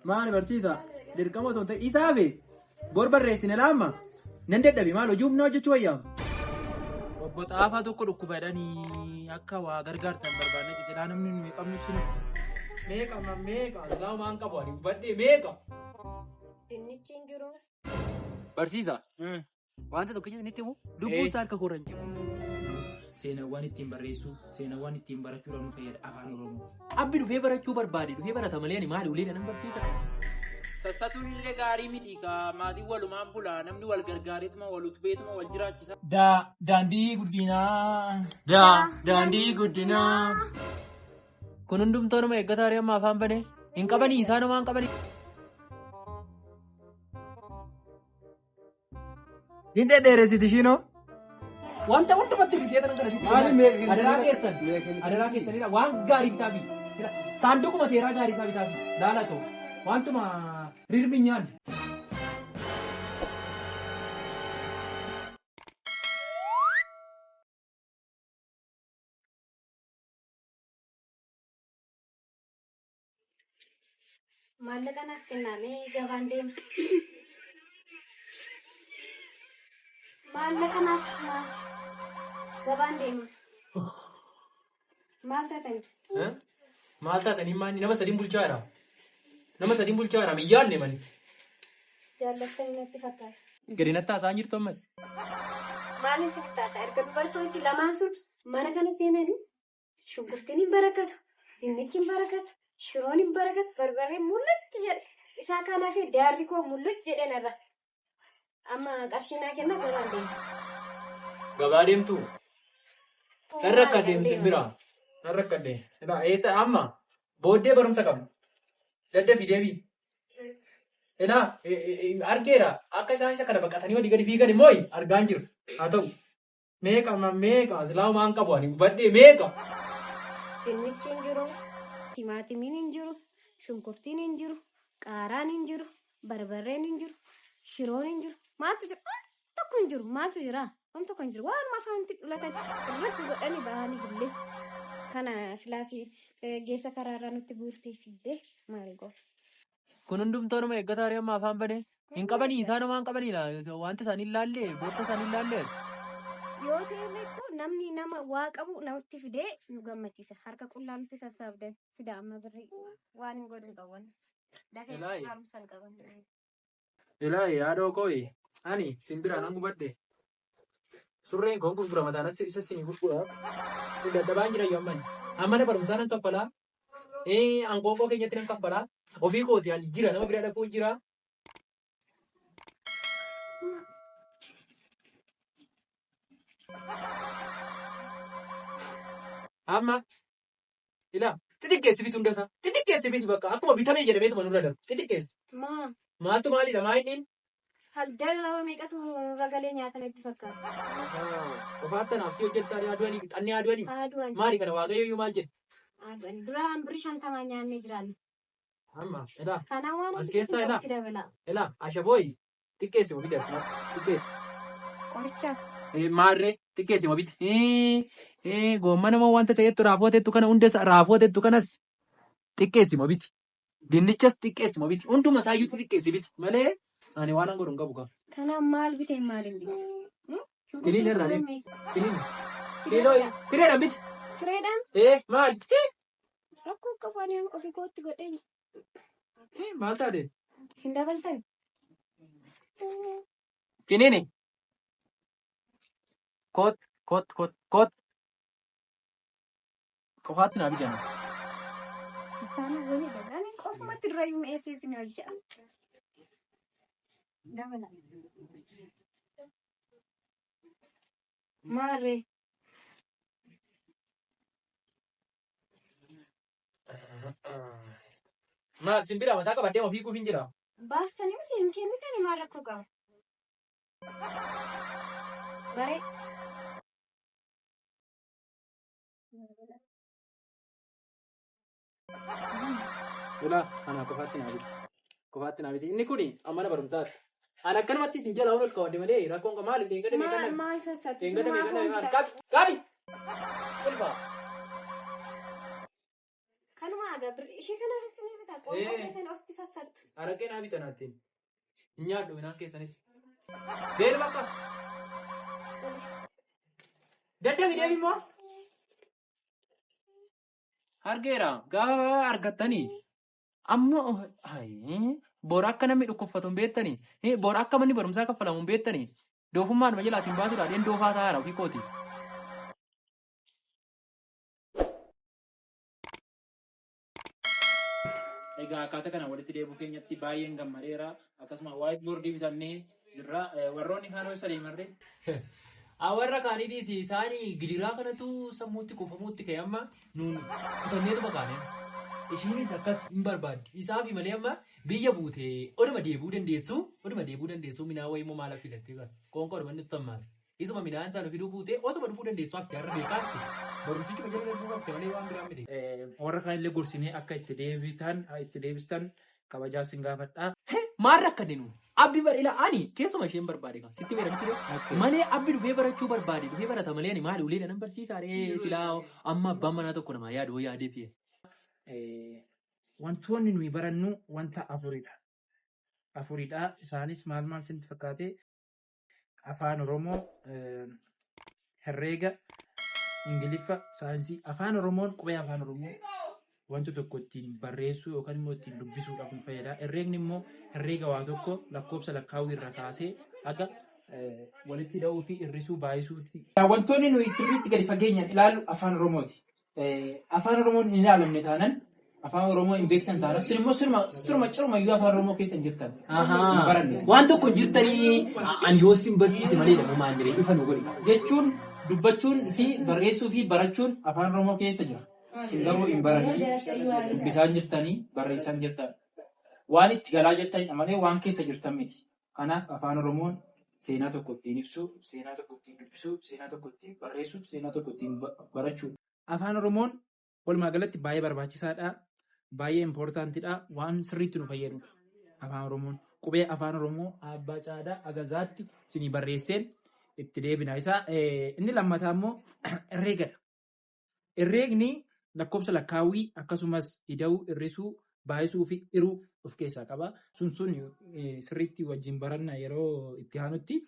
Maali barsiisa? Dirqama osoo hin ta'in isaafi bor barreessine laamma. Nan dadhabe maal hojii humnaa hojjechuu wayyaa? Obbo Xaafaa tokko dhukkuba jedhanii akka waa gargaartan barbaanne silaa namni nuyi qabnu sinu. Meeqa amma meeqa? Silaa maan qabu ani hubadhee meeqa? Dinnichi hin jiru. Barsiisa. Wanta tokkicha isinitti himu lubbuun isaa harka koorra hin jiru. Seenawwan ittiin barreessuu, seenawwan ittiin barachuudhaaf nu fayyada afaan Oromoo. Abbi dhufee barachuu barbaade dhufee barata malee ani maali ulee kanan barsiisa. Sassatuun illee gaarii miti kaa maatiin walumaan bulaa namni wal gargaareetuma wal utubeetuma wal jiraachisa. Daandii guddinaa. Daandii guddinaa. Kun hundumtuu nama eeggataa amma afaan banee hin qabanii isaan homaa hin qabanii. Hin dhedheeressiti ishiinoo. Wanta hundumatti hir'isee tanan kana sitti Maali meeqa kennitu? Adaraa keessan. Meeqa kennitu? Adaraa keessanidha. Waan gaarii bitaafi. Saanduquma seeraa gaarii isaa bitaafi. Laala ta'u. Wantuma rirmi hin nyaanne. Maallaqa naaf kennaa mee gabaan deema. Maallaqa naaf kennaa gabaan deema. Maal taatani? Maal taatanii maanni nama sadiin bulchaa jira. Nama sadiin bulchaa jira miyyaalne mani. Jaallattanii natti fakkaata. Gadi natti haasa'aa jirtu amma. Maaliin sitti taasisaa? Erga dubartooti lamaan sun mana kana seenanii Shunkurtiin hin barakatu, dinnichi hin barakatu, shiroon hin barakatu, barbarreen mullucci jedhe. Isaa kaan hafee daarri koo mullucci jedhe narra. Amma qarshii naa kenna gabaan deema. Gabaa deemtu? Nan rakkadhe sin bira. Nan rakkadhe. Ilaa eessa amma booddee barumsa qabna. Daddafi deebii. Ilaa argeera akka isaan isa kana baqatanii olii gadi fiigan immoo argaan jiru. Haa ta'u. Meeqa ma meeqa silaa maan qabu ani gubadhee meeqa. Dinnichi hin jiru, timaatimiin hin jiru, shunkurtiin hin jiru, qaaraan hin jiru, barbarreen hin jiru, shiroon hin jiru. Maaltu jira? Waan tokko hin jiru. Maaltu jira? Waan tokko hin jiru. Waanuma afaanitti dhulatan irratti godhanii bahanii illee. Kana silaasii geessa karaarraa nutti guurtee fiddee maal goona? Kun hundumtuu nama eeggataa amma afaan banee. Hin qabanii isaan homaa hin qabanii laa wanta isaanii hin laallee boorsaa isaanii hin laallee. Yoo ta'e illee koo namni nama waa qabu namatti fidee nu gammachiisa. Harka qullaa nutti sassaabdan fida amma birrii waan hin godhu hin qabu. Dafee Elaayi. haaromsa hin qaban. Ilaayi haadhoo kooyi ani simbiraan an gubadhe. Surreen koon gurgurama taana isa isin gurgura. Kun dadhabaan jira iyyuu amman. Amma mana barumsaa nan kaffalaa. Anqooqoo keenyatti nan kaffalaa. Ofii kooti ani jira nama bira dhaquun jira. Amma ilaa xixiqqeessi bitu hunda isaa xixiqqeessi biti bakka akkuma bitamee jedhameetuma nurra darbu xixiqqeessi. Maa Maaltu maalidha maa inni? Daldala nama meeqatu ragalee nyaatan itti fakkaata. Qofaatti anaaf si hojjettaa aduanii xannee aduanii. Aduan. Maali kana waaqayyo iyyuu maal jedhe? Aduan. Duraan birri 50 nyaannee jiraanna. Amma ilaa Kanaan waan As keessaa ilaa. itti dabala. Ilaa ashabooyi xiqqeessi ma bite xiqqeessi. Qorichaaf. Maarree xiqqeessi ma bite. Goommana moo wanta ta'ettu raafuu ta'ettu kana hunda raafuu ta'ettu kanas xiqqeessi ma biti. Dinnichas xiqqeessi ma biti. Hunduma isaayyuu xixiqqeessi biti malee ani waan an godhu hin qabu kaa. Kanaan maal bitee maal hin dhiisu? Tiniin irraa deemi. Tiniin. Kiiloo fireedhaan biti. Fireedhaan Maal? Rakkoo qabu ani ofii kootti godhee Maal taate? Hin dabaltan. Tiniini. Koot koot koot koot. Qofaatti naa bitame. Istaana wani dha. Ani qofumatti durayyuu mi'eessee isin hojjedha. Dabala. Maarree. Maal simbira mataa qabadhee ofii kuuf hin jira. Baastanii miti hin kennitani maal rakkoo qaba? Baree. Ilaa ana qofaatti naa biti. Qofaatti naa biti. Inni kuni mana barumsaati. Ani akkanumatti isin jala ol kaawwadhe malee rakkoon qaba maaliif deengada Maal meeqan maal sassattu? deengada Maaf meeqan oolta? qabi qabi. Cilfa. Kanuma agaa birri ishee kanaaf isinii bitaa. Qoonqoo Ee. keessan ofitti sassattu. Araqee naa bitanaattiin. Hin nyaadhu midhaan keessanis. Deemi bakka. Daddabi deemi immoo. Argeera gaafa argattanii amma bor akka namni dhukkubfatu hin beektanii, bor akka manni barumsaa kaffalamu hin beektanii, doofummaadhuma jalaa isin baasuudha dheen doofaa taa'aadha ofii kooti. Egaa akkaataa kana walitti deebi'uu keenyatti baay'een gammadeera. Akkasuma white boardii bitannee jirra. Warroonni kaan hoo sadii marree? Warra kaanii dhiisi, isaanii gidiraa kanatu sammuutti kuufamuutti ka'e. Amma nuun kutanneetuma kaane. Ishiinis akkas hin barbaaddi. Isaafi malee amma biyya buute oduma deebi'uu dandeessu, oduma deebi'uu dandeessu minaa wayii immoo maal filattee kan qoonqoo oduma inni tuttammaate. Isuma midhaan sana fiduu buute osuma dhufuu dandeessu hafte har'a beekaatti. Barumsichuma jala darbuu hafte malee waan biraa miti. Warra kaanillee gorsinee akka itti deebitan itti deebistan kabajaa sin gaafadha. Maal rakkanne nu? Abbi ila ani keessuma isheen barbaade kan sitti beekamti malee abbi dhufee barachuu barbaade dhufee barata malee ani maali ulee nan barsiisaa ree silaa amma abbaan manaa tokko namaa yaadu yaadee fi. Wantoonni nuyi barannu wanta afuridha. Afuridha. Isaanis maal maal isinitti fakkaate? Afaan Oromoo, herreega, Ingiliffa, saayinsii. Afaan Oromoon qubee Afaan Oromoo wanta tokko ittiin barreessuu yookaan immoo ittiin dubbisuudhaaf nu fayyada. Herreegni immoo herreega waa tokko lakkoofsa lakkaa'uu irra kaasee haga walitti hidhuu fi hir'isuu baay'isuutti. Wantoonni nuyi sirriitti gadi fageenyaan ilaallu Afaan Oromooti. Afaan Oromoon hin ilaalamne taanan, Afaan Oromoo hin beektan taanan, sin immoo sirma cirumayyuu Afaan Oromoo keessa hin jirtan. Hin baranne. Waan tokko hin jirtanii ani yoo sin barsiise malee dha maal jiree ifa nu godhi. Jechuun dubbachuun fi barreessuu fi barachuun Afaan Oromoo keessa jira. Isin garuu hin barannee, dubbisaa hin jirtanii, barreessaa hin jirtan. Waan itti galaa jirtanidha malee waan keessa jirtan miti. Kanaaf Afaan Oromoon seenaa tokko ittiin ibsuu, seenaa tokko ittiin dubbisuu, seenaa tokko ittiin barreessuu, seenaa tokko ittiin barachuu. Afaan Oromoon walumaa galatti baay'ee barbaachisaadha. Baay'ee importantidha. Waan sirriitti nu fayyadudha. Afaan Oromoon qubee Afaan Oromoo abbaa caadaa agazaatti isinii barreesseen itti deebina. Isa inni lammataa immoo herreegadha. Herreegni lakkoofsa lakkaawwii akkasumas ida'uu, hir'isuu, baay'isuu fi hiruu of keessaa qaba. Sun sirriitti wajjin baranna yeroo itti aanutti.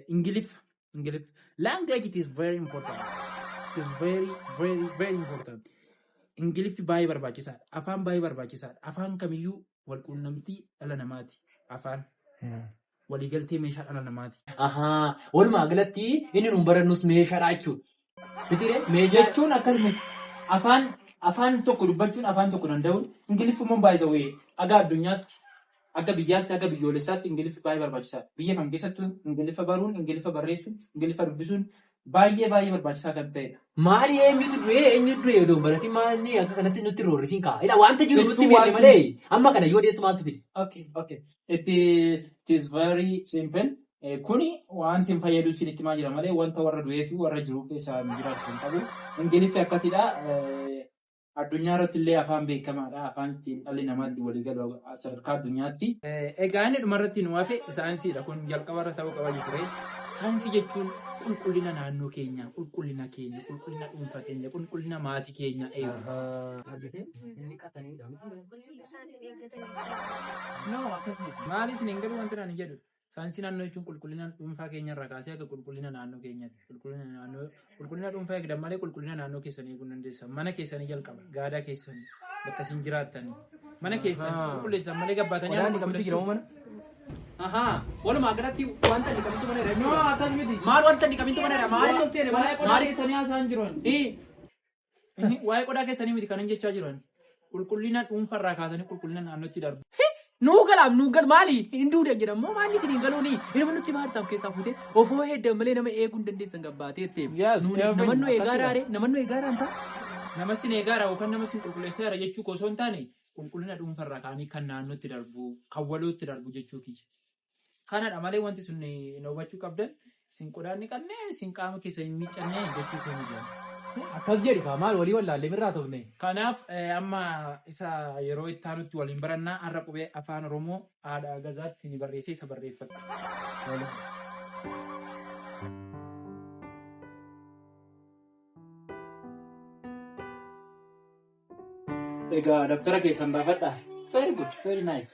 Ingiliffa. Ingiliffa. Language, it is very important. It is very, very, very important. Ingiliffi baay'ee barbaachisaadha. Afaan baay'ee barbaachisaadha. Afaan kamiyyuu walquunnamtii dhala namaati. Afaan waliigaltee meeshaa dhala namaati. Ahaa, walumaa galatti inni nuun barannus meeshaadha jechuudha. Mitiiree meeshaa Jechuun akkasuma afaan tokko dubbachuun, afaan tokko danda'uun, Ingiliffummaan baay'ee aga addunyaatti, akka biyyaatti, akka biyyoolessaatti Ingiliffi baay'ee barbaachisaadha. Biyya kam keessattuu Ingiliffa baruun, Ingiliffa barreessuun, Ingiliffa dubbisuun baay'ee baay'ee barbaachisaa kan ta'edha. Maali, eenyutu du'ee, eenyutu du'e odoo baratiin maali akka kanatti nutti roorrisiin ka'a. Ila wanta jiru nutti Jechuun beekne waan malee amma kana yoo deessu maaltu fide? Okay. It is very simple. Kuni waan sin fayyadu isinitti himaa jira malee wanta warra du'ee fi warra jiru keessaa nu jiraachuu hin qabu. Ingiliffi akkasidha. Addunyaa irratti illee afaan beekamaadha. Afaan ittiin dhalli namaa ittiin walii galu sadarkaa addunyaatti. Egaa inni dhumarratti nu hafe saayinsiidha. Kun jalqabarra ta'uu qaba ture. Saayinsii jechuun qulqullina naannoo keenyaa, qulqullina keenya, qulqullina dhuunfaa keenya, qulqullina maatii keenya eegu. Inni qataniidha. Qulqullina isaanii eeggatanii. No, akkasuma. Maali isin hin galu wanti ani jedhu? Saayinsii naannoo jechuun qulqullina dhuunfaa keenya irraa kaasee akka qulqullina naannoo keenyaatti. Qulqullina naannoo, qulqullina dhuunfaa eegdan malee qulqullina naannoo keessanii eeguu hin dandeessan. Mana keessanii jalqaba. Gaadaa keessanii, bakka isin jiraattanii. Mana keessan qulqulleessitan malee gabbaatanii Qodaan dhiqamtu jira moo mana? Ahaa, walumaa galatti wanta dhiqamtu mana irra No, jechuudha. akkas miti. Maal wanta dhiqamtu mana irra? Maal tolcheene mana? Waa'ee qodaa Maal? keessanii haasa'an jiran. Waa'ee qodaa keessanii miti kanan jechaa jiran. Qulqullina dhuunfarraa kaasanii qulqullina naannootti darbu. Nuu galaam, nuu gal, maali hin duudan jedhamu maalli isin hin galuuni ilma nutti maartaaf keessaa fuute ofoo heeddan malee nama eeguu hin dandeessan gabbaatee itti. Yes, Namannu eegaa akkasidha. raare, namannu eegaa raanta. Nama sin eegaara yookaan nama sin qulqulleesseera jechuu koo osoo hin taane, qulqullina dhuunfarraa kaanii kan naannootti darbu, kan walootti darbu jechuu kiyya. Kanadha malee wanti sun na hubachuu qabdan sin qodaan dhiqanne, sin qaama keessa hin miiccanne jechuu koo miti. Akkas jedhi kaa, maal walii wallaallee mirraa tofne. Kanaaf amma isa yeroo itti aanutti waliin barannaa. Har'a qubee Afaan Oromoo haadha gazaatti isin barreessee isa barreeffadha. Egaa dabtara keessan baafadha. Very good, very nice.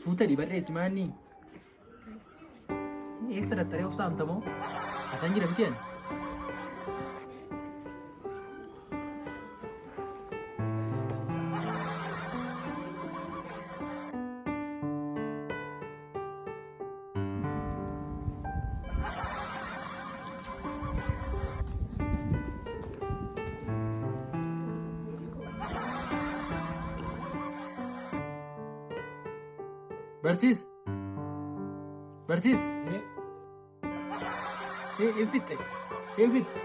Suutadhi barreessi maanni. Eessa dattaree of saamtamoo? Asan jira miti ani. Barsiis. Barsiis. Hin fixxe. Hin fixxe.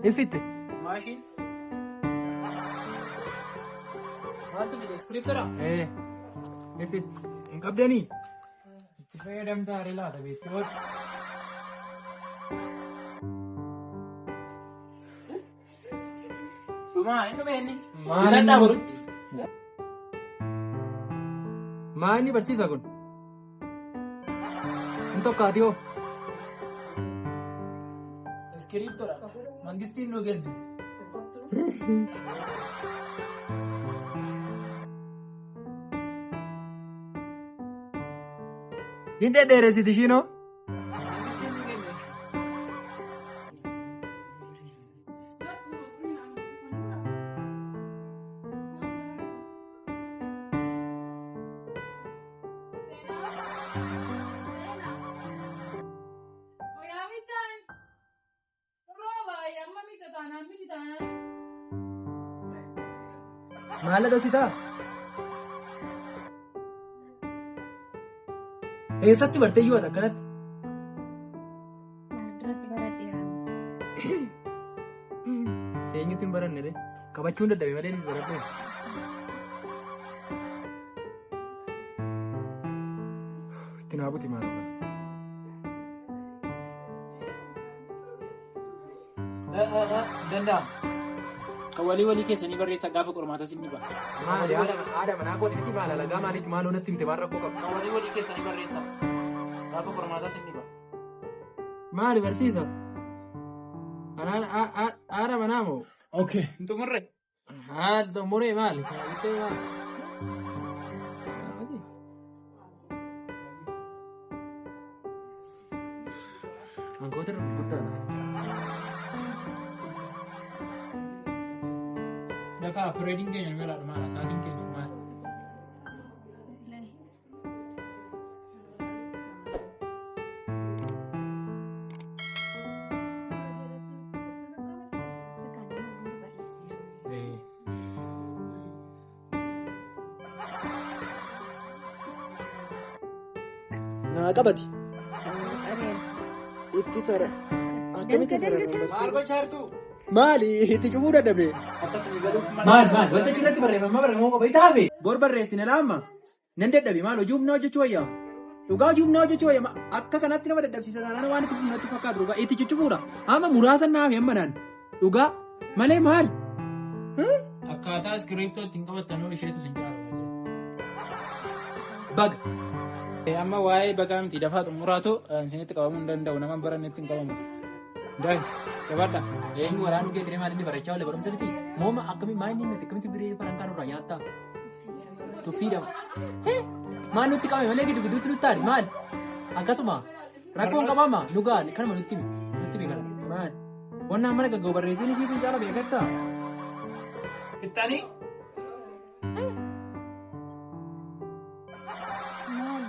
Hin fixxe. Maashiin. Maaltu fide? Iskiriptara? Hin fixxe. Hin qabdanii? Itti fayyadamtaa haree laata beektii oolu. Dhumaa hin dhume inni. Maal Bitadhaa borutti. Maa inni barsiisa kun? Hin tokkaati hoo? Iskiriptora. Mangistiin nuu kenne. Hin dhedheeresiti ishiinoo? Mangistiin nuu kenne. Maal dhositaa? Eessatti bartee iyyuu ati akkanatti? Maal duras baradheera. Eenyutti hin baranne ree? Qabachuun dadhabe malee nis baradhee. Itti naa buti maal? Danda'ama. Kan walii walii keessanii barreessaa gaafa qormaata sinni ba'a. Maali haadha manaa kooti miti maal alagaa maaliiti maal natti himte maal rakkoo qabdi? Kan walii walii keessanii barreessaa gaafa qormaata sinni ba'a. Maali barsiisa? Haadha manaa moo? Okay. Hin xumurre. Haal xumuree maali? Kana jettee maali? Hankoota irra guddaadha. Dafaa pireediin keenya nu jalaa dhumaadha. Sa'aatiin keenya dhumaadha. Naa qabati. Itti sara. Akkamitti Dalga dalga sara? Maal gochaa jirtu? Maali itti cufuu dadhabe? Akkasuma galuuf Maal maal wanta achirratti barreeffama barreeffama qaba isaa hafe. Bor barreessine laamma. Nan dadhabe maal hojii humnaa hojjechuu wayyaa. Dhugaa hojii humnaa hojjechuu wayyaa akka kanatti nama dadhabsiisa taanaan waan itti natti fakkaatu dhugaa itti cuccufuudha. Amma muraasa naaf amma naan dhugaa malee maal? Akkaataa iskiriptoo ittiin qabattanuu isheetu sin caalu. Baga. Amma waa'ee bagaa miti dafaa xumuraatu isinitti qabamuu hin danda'u. Nama hin barannetti hin qabamu. Daa'im jabaadha. Eenyu waraanuu kee diree maal inni barachaa oole barumsa miti. Mooma akkamii maal inni natti akkamitti biree farankaa nurraa nyaattaa? Tuffiidha. Maal nutti qabame malee giddu gidduutti nutti taari maal? Akkasuma rakkoon qabama nu gahan kanuma nutti himi nutti himi kana. Maal? Wannaan mana gaggoo barreessiin ishii sin caala beekattaa? Fixxanii? Maal?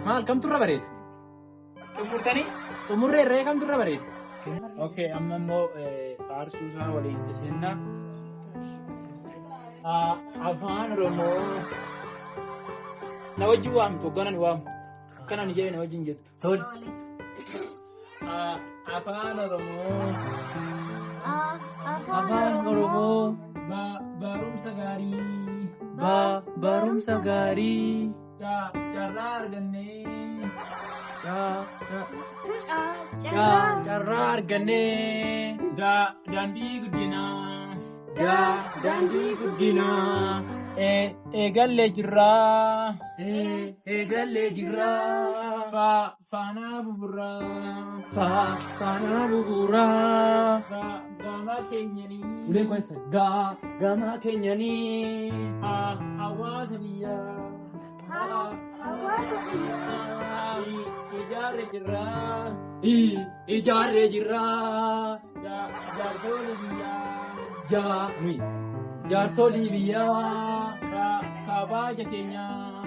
Maal kamtu irra bareeda? Xumurtanii? Xumurree irree kamtu irra bareeda? Okay, amma immoo faarsuu isaa waliin itti seennaa. Afaan Oromoo na wajjin waamtu hogganan waamu. Akkana ni jedhe na wajjin jettu. Tole. Afaan Oromoo Afaan Oromoo barumsa gaarii barumsa gaarii carraa argannee carraa argannee daandii guddinaa daandii guddinaa eegallee jirraa eegallee jirraa faanaa buburraa faanaa bubuuraa gama Gama keenyanii. Uleen koo eessa? Gaa gama keenyanii. Haa hawaasa biyyaa. Haa hawaasa biyyaa. Ijaarree jirraa. Ijaarree jirraa. Jaarsolii biyyaa. Jaa nuyi. Jaarsolii biyyaa. Kabaja keenyaa.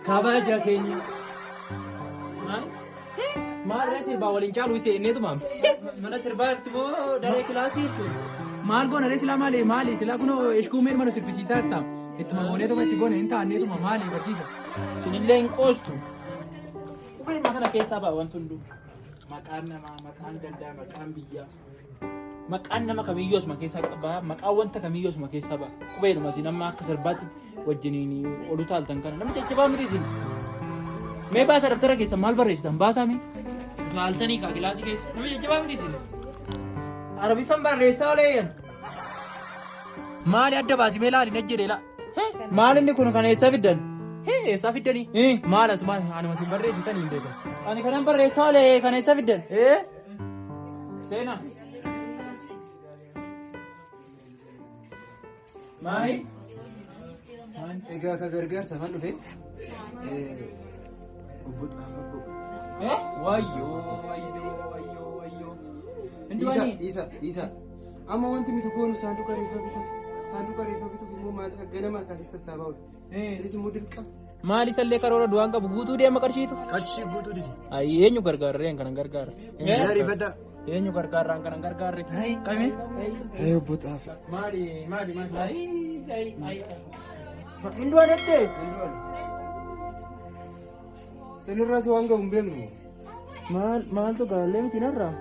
Kabaja keenya. Maal? Maal ree sirbaa waliin caaluu isee inneetuma? Mana sirbaa jirtu moo daree kilaasii jirtu? Maal goona ree silaa maali maali silaa kunoo eshkuumeen mana sirbisiisaa jirta. Ittuma gooneetuma itti goone hin taanneetuma maali barsiisa. Isinillee hin qoostu. Qubee kana keessaa ba'a wanti hunduu. Maqaan namaa, maqaan gandaa, maqaan biyyaa. Maqaan nama kamiyyuu asuma keessaa ba'a. Maqaan wanta kamiyyuu asuma keessaa ba'a. Qubeedhuma isin amma akka sirbaatti wajjiniin olu taaltan kana. Nama jajjabaa miti isin. Mee baasaa dabtara keessa maal barreessitan? Baasaa mee? Utaaltanii kaa kilaasii keessa. Nama jajjabaa miti isin. Arabiffan barreessaa oleeyyan. Maali adda baasi mee laali na jedhe la. Maal inni kun kan eessa fiddan? Eessaa fiddanii? Maal as maal anuma isin barreessitanii hin beekan. Ani kanan barreessaa olee kan eessa fiddan? Seenaa. Maali? Egaa akka gargaarsa afaan dhufe obbo Xaafaa Boqo. Wayyoo wayyoo wayyoo wayyoo. Dhiisa dhiisa dhiisa. Amma wanti nuti goonu saanduqa reeffaa bituuf saanduqa reeffaa bituuf immoo maal ganama kaasee sassaabaa oolu. Isinis immoo dirqama. Maali sallee karoora du'aan qabu guutuu deema qarshiitu? Qarshii guutuu didi. Ayi eenyu gargaarreen kanan gargaara? Ariifadhaa. Eenyu gargaarraan kanan gargaarre? Qame? Obbo Xaafaa. Maali maali maali? Hin du'an jettee? Sinirraas waan ga'u hin beeknu. Maal maaltu gaallee miti narraa?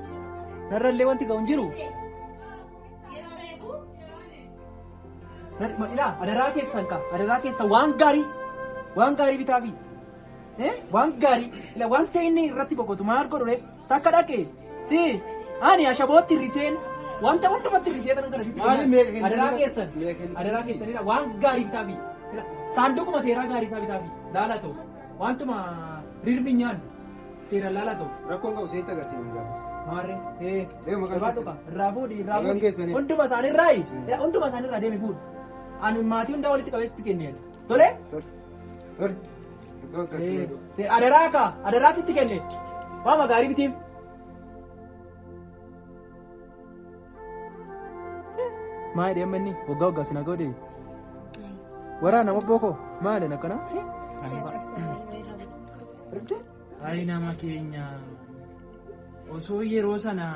Narrallee wanti ga'u hin jiru. Ilaa adaraa keessan ka adaraa keessan waan gaarii bitaafi waan gaarii ila wanta inni irratti boqotu maal godhu ree takka dhaqe si ani ashabootti hir'iseen wanta hundumatti hir'isee tanan kana sitti adaraa keessan ila waan gaarii bitaafi saanduquma seeraa gaarii bitaafi laala ta'u wantuma rirmi nyaannu seeraan laala ta'u. Rakkoon qabu seetti agarsiifna gaafas. Maarree irraa fuudhi irraa fuudhi hunduma isaaniirraayi hunduma isaaniirraa deemi fuudhi. Ani maatii hundaa walitti qabeessitti kenneen. Tole? Tole. Adaraa kaa adaraa sitti kenne. Waama gaarii bitiif. Maali deemma inni waggaa waggaa sinaa godhe. Waraana obbo koo maali akkana? Ayi nama keenya osoo yeroo sana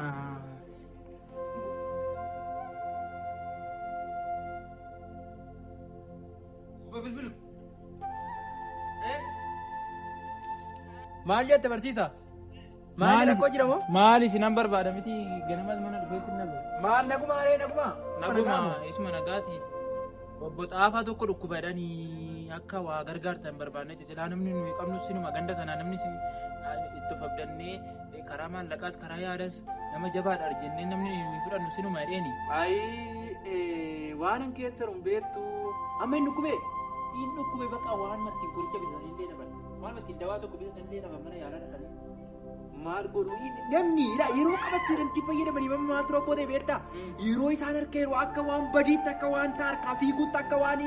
Maal jette barsiisa? Maal rakkoo jira moo? Maali isinan barbaada miti ganama mana dhufee sin dhabe. Maal naguma aree naguma? Naguma isuma nagaati. Obbo Xaafaa tokko dhukkubadhanii akka waa gargaartan barbaannetti silaa namni nuyi qabnu sinuma ganda kanaa namni itti of abdannee karaa maallaqaas karaa yaadas nama jabaadha jennee namni nuyi fudhannu sinuma jedheeni. Ayi waan an keessa jiru beektu amma hin dhukkubee? Hin dhukkube bakka waan ittiin qoricha bitan illee dhaban waan ittiin dawaa tokko bitan illee dhaban mana yaalaa dhaqanii. Maal godhu namni yeroo qaba seerantii fayyadamanii maaltu rakkoo ta'e beektaa? Yeroo isaan harka yeroo akka waan badiitti akka waan harkaa fiiguutti akka waan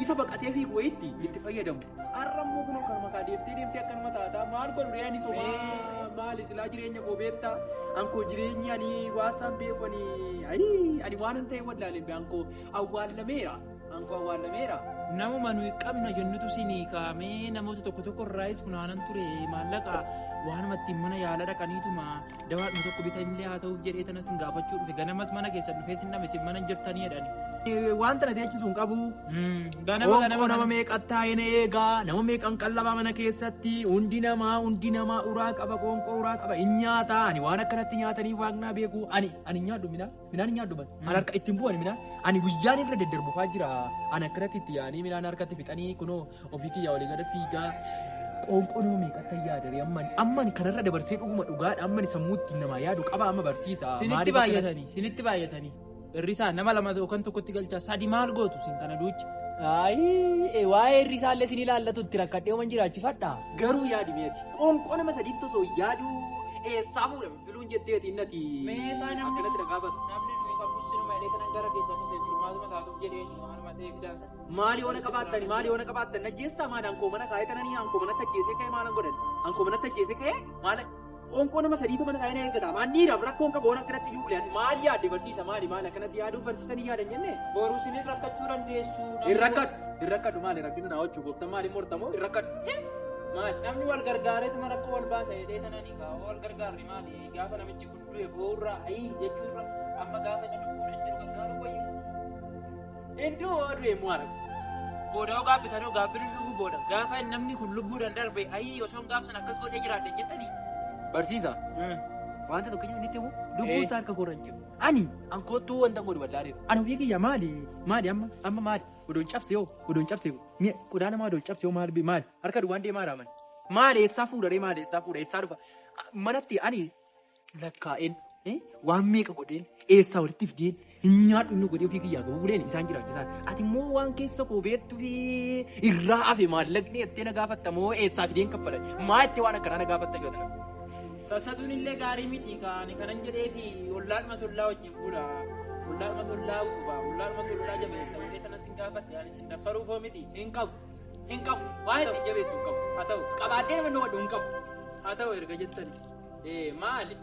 isa baqatee fiigu wayiitti itti fayyadamu. Har'a immoo kunoo kanuma kaa deemtee deemtee akkanuma taataa maal godhu ree ani somaa maali silaa jireenya koo beektaa? Ankoo jireenyi ani waasaan beeku ani waan hin ta'e wallaalee ankoo awwaallameera. Ankoo awwaallameera. Namuma nuyi qabna jennutu sinii kaamee namoota tokko tokko irraayis funaanan ture maallaqa waanuma ittiin mana yaala dhaqaniituma dawaadhuma tokko bitanillee haa ta'uuf jedhee tanas hin gaafachuu dhufe ganamas mana keessa dhufee sin dhame sin mana jirtanii jedhani. Wanta na teechisu hin qabu. Ganama ganama nama meeqa taa'ee na eegaa nama meeqan qallabaa mana keessatti hundi namaa uraa qaba qoonqoo uraa qaba hin nyaata ani waan akkanatti nyaatanii waaqnaa beeku ani nyaadhu midhaan nyaadhu ani harka ittiin bu'ani midhaan ani guyyaan irra daddarbufaa jira ani akkanatti itti yaanii midhaan harkatti fixanii kunoo ofii kiyyaa walii gada fiigaa. Qoonqoo nama meeqatti yaadare amman kanarra dabarsee dhuguma dhugaadha amman sammuutti namaa yaadu qaba amma barsiisa. Sinitti baay'atanii Hirrisaa nama lama yookaan tokkotti galchaa sadi maal gootu sin kana duucha. Ayi waa'ee hirrisaallee sin ilaallatu itti rakkadhee waan jiraachifadha. Garuu yaadi mi'eeti. Qoonqoo nama sadiitti osoo yaadu eessaa fuudhame filuun jetteeti innati. Meeqaa Akkanatti dhagaafatu. namni Sinuma jedhee kanan gara keessan dhufe furmaatuma taatuuf jedhee waanuma ta'e fidaa. Maali yoona qabaattani? Maali yoona qabaattan? Najjeestaa maali? Ankoo mana kaa'ee tananii ankoo manatti ajjeesee ka'ee maalan godhan? Ankoo manatti ajjeesee ka'ee maal? Qoonqoo nama sadiitu mana kaa'ee na eeggata. Maan dhiiraaf rakkoon qabu waan akkanatti iyyuu bulee. Maal yaadde barsiisa? Maali maali akkanatti yaaduuf barsiisanii yaadan jenne? Boruu isinis rakkachuu dandeessu. Hin rakkadhu. Hin rakkadhu maali rakkina naa hojjuu gooftaan maali mortamoo hin rakkadhu. Maali namni wal gargaareetuma rakkoo wal baasa jedhee tananii kaa wal gargaarri maali gaafa namichi kun du'e boorraa ayii jechuurra amma gaafa inni lubbuudhaan jiru gargaaruu wayya. Iddoo du'e immoo arga. Booda hoo gaabbitan hoo gaabbiin dhufu booda gaafa namni kun lubbuudhaan darbe ayii osoo gaaf sana akkas godhee jiraadhe jettanii. Barsiisa. Wanta tokko isinitti himu lubbuu isaa harka koorra hin jiru. Ani ankootuu wanta godhu wallaalee. Ani ofii kiyya maali maali amma amma maali odoon cabse yoo odoon cabse mi'a qodaa namaa odoon cabse yoo maali maali harka duwwaan deemaa raaman. Maali eessaa fuudha ree maali eessaa fuudha eessaa dhufa manatti ani lakkaa'een waan meeqa godheen eessaa walitti fideen hin nyaadhu inni godhee ofii kiyyaa gabu buleen isaan jiraachisan. Ati immoo waan keessa koo beektuu fi irraa hafe maallaqni jettee na gaafatta moo eessaa fideen kaffalan maa jettee waan akkanaa na gaafatta yoo ta'an. Sassatuun illee gaarii miti kaani kanan jedhee fi ollaadhuma tollaa wajjin bula. Ollaadhuma tollaa utubaa, ollaadhuma tollaa jabeessa jedhee kanan sin gaafadhe ani sin daffaruuf hoo miti. Hin qabu. Hin qabu. Waan ittiin jabeessu hin qabu. Haa ta'u, Qabaadhee nama nama hin qabu. haa ta'u erga jettani. Maali?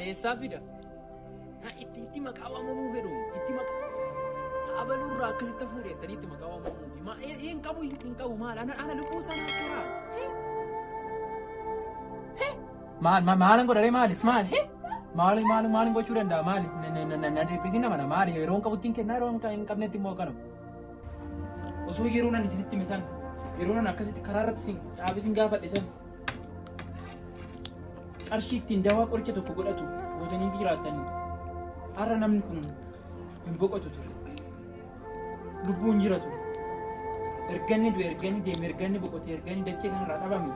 Eessaa fida? Itti itti maqaa waamamuu fedhu. Itti maqaa. Abaluurraa akkasitti fuudhe jettanii itti maqaa waamamuu. Hin qabu hin qabu maal? Ana ana lubbuu sana jira. Maal maalan godhare maaliif maal? Maal maal maal gochuu danda'a maali? Na deebisiin nama na maali? Yeroo hin qabutti hin kennaa yeroo hin qabnetti immoo akkanuma. Osoo yeroo nan isinitti hime san, yeroo nan akkasitti karaa irratti isin dhaabee isin gaafadhe san qarshii ittiin dawaa qoricha tokko godhatu gootanii fi jiraattanii har'a namni kun hin boqotu ture. Lubbuun jira ture. Erganni du'e, erganni deeme, erganni boqote, erganni dachee kanarraa dhabame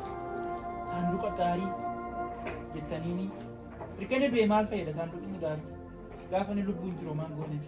saanduqa gaarii jettaniini erganni du'e maal fayyada saanduqni gaarii? Gaafa inni lubbuun jiru maal gooneef?